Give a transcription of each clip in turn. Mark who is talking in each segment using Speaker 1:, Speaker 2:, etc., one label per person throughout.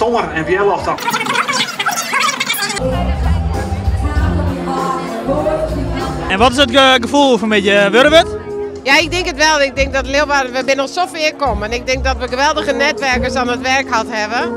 Speaker 1: Tonger en wjerljocht.
Speaker 2: En wat is it gefoel fan middei? Wurde we it?
Speaker 3: Ja, ik denk het wel. Ik denk dat Leeuwarden, we zijn al zo ver komen. En ik denk dat we geweldige netwerkers aan het werk gehad hebben.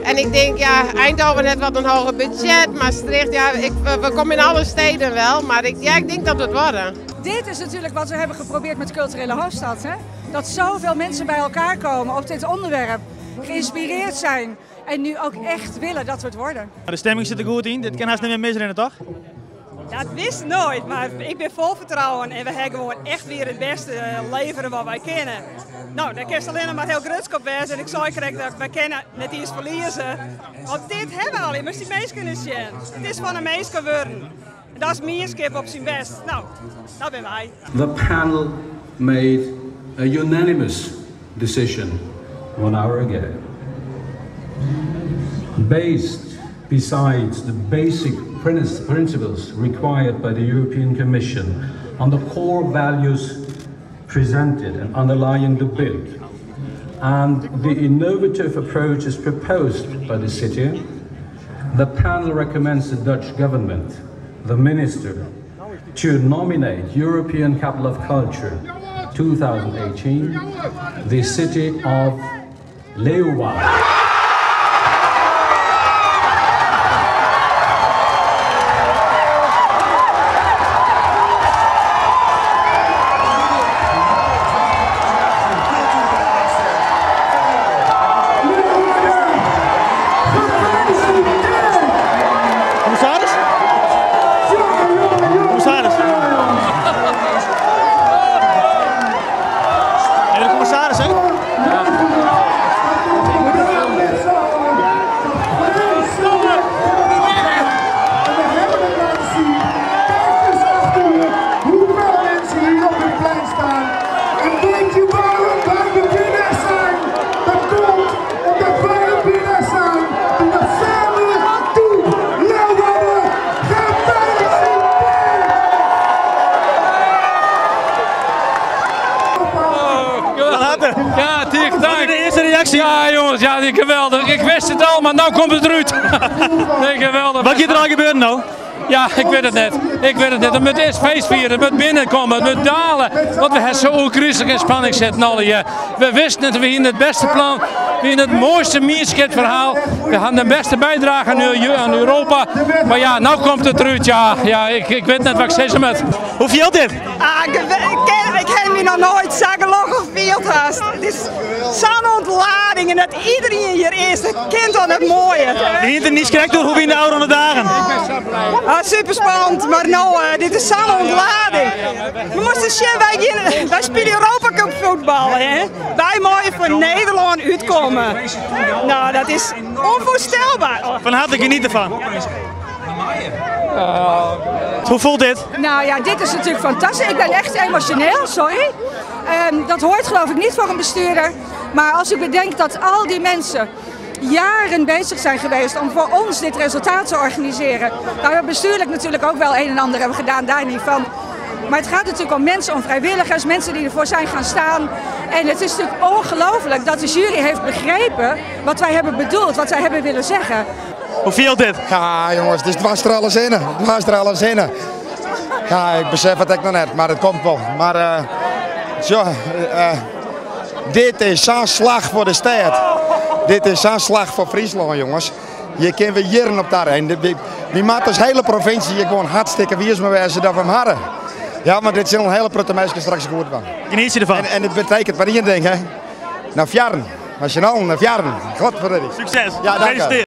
Speaker 3: En ik denk, ja, Eindhoven heeft wat een hoger budget, Maastricht, ja, ik, we, komen in alle steden wel. Maar ik, ja, ik denk dat we het worden.
Speaker 4: Dit is natuurlijk wat we hebben geprobeerd met culturele hoofdstad. Hè? Dat zoveel mensen bij elkaar komen op dit onderwerp, geïnspireerd zijn en nu ook echt willen dat we het worden.
Speaker 2: De stemming zit er goed in. Dit kan haast niet meer misrennen, toch?
Speaker 5: Dat wist nooit, maar ik ben vol vertrouwen en we hebben gewoon echt weer het beste leveren wat wij kennen. Nou, daar kan alleen maar heel grutsk op wezen. En ik zei correct dat wij kennen net iets verliezen. Want dit hebben we al, maar die mensen kunnen zien. Het is van een mens geworden. En dat is mienskip op zijn best. Nou, dat ben wij.
Speaker 6: The panel made a unanimous decision one hour ago. Based besides the basic principles required by the European Commission on the core values presented and underlying the bid, and the innovative approaches proposed by the city, the panel recommends the Dutch government, the minister, to nominate European Capital of Culture 2018, the city of Leeuwarden.
Speaker 2: Commissaris? Commissaris? En de commissaris, hè?
Speaker 7: En we hebben het laten zien. Kijk eens achter je hoeveel mensen hier op het plein staan. En weet je waarom wij de winnaars zijn? Dat komt omdat wij de winnaars zijn. Die dat samen doen. Leeuwarden, gefeliciteerd!
Speaker 2: Van harte.
Speaker 8: Ja, tig
Speaker 2: Wat is
Speaker 8: dank.
Speaker 2: de eerste reactie?
Speaker 8: Ja, jongens, ja, die geweldig. Ik wist het al, maar nu komt het eruit. Nee, geweldig.
Speaker 2: Wat gaat er al gebeuren nou?
Speaker 8: Ja, ik weet het net. Ik weet het net. Het moet eerst feest vieren, het moet binnenkomen, het moet dalen. Want we hebben zo oerkruiselijk in spanning zitten al. Ja. We wisten het, we hadden het beste plan, we hadden het mooiste verhaal. We hadden de beste bijdrage aan Europa. Maar ja, nou komt het eruit. Ja, ja ik weet net wat ik zeg met.
Speaker 2: Hoe viel dit?
Speaker 5: Ah, ik heb me nog nooit zo gelukkig gevoeld haast. Het is zo'n ontlading en dat iedereen hier is, dat kind aan het mooie.
Speaker 2: De hinter niet schrikt door hoe we in de oude dagen.
Speaker 5: Ah, super spannend, maar nou, dit is zo'n ontlading. We moesten zien, wij spelen Europa Cup voetbal, hè. Wij mogen voor Nederland uitkomen. Nou, dat is onvoorstelbaar.
Speaker 2: Van harte geniet ervan. Hoe voelt dit?
Speaker 4: Nou ja, dit is natuurlijk fantastisch. Ik ben echt emotioneel, sorry. Dat hoort geloof ik niet voor een bestuurder. Maar als ik bedenk dat al die mensen jaren bezig zijn geweest om voor ons dit resultaat te organiseren. Nou, we hebben bestuurlijk natuurlijk ook wel een en ander hebben gedaan, daar niet van. Maar het gaat natuurlijk om mensen, om vrijwilligers, mensen die ervoor zijn gaan staan. En het is natuurlijk ongelooflijk dat de jury heeft begrepen wat wij hebben bedoeld, wat wij hebben willen zeggen.
Speaker 2: Hoe viel dit?
Speaker 9: Ja jongens, het is dwars er alles in. Dwars er alles in. Ja, ik besef het ik nog net, maar het komt wel. Maar zo, dit is zo'n slag voor de stad. Dit is zo'n slag voor Friesland, jongens. Je kunt weer jaren op daarheen. Die maakt als hele provincie hier gewoon hartstikke wiers maar wijzen dat we hem hadden. Ja, maar dit zijn een hele prutte meisjes straks goed van.
Speaker 2: Geniet je ervan.
Speaker 9: En het betekent maar één ding, hè. Naar Fjarn. Nationaal naar Fjarn. Godverdorie.
Speaker 2: Succes.
Speaker 9: Ja, dank je.
Speaker 2: Gefeliciteerd.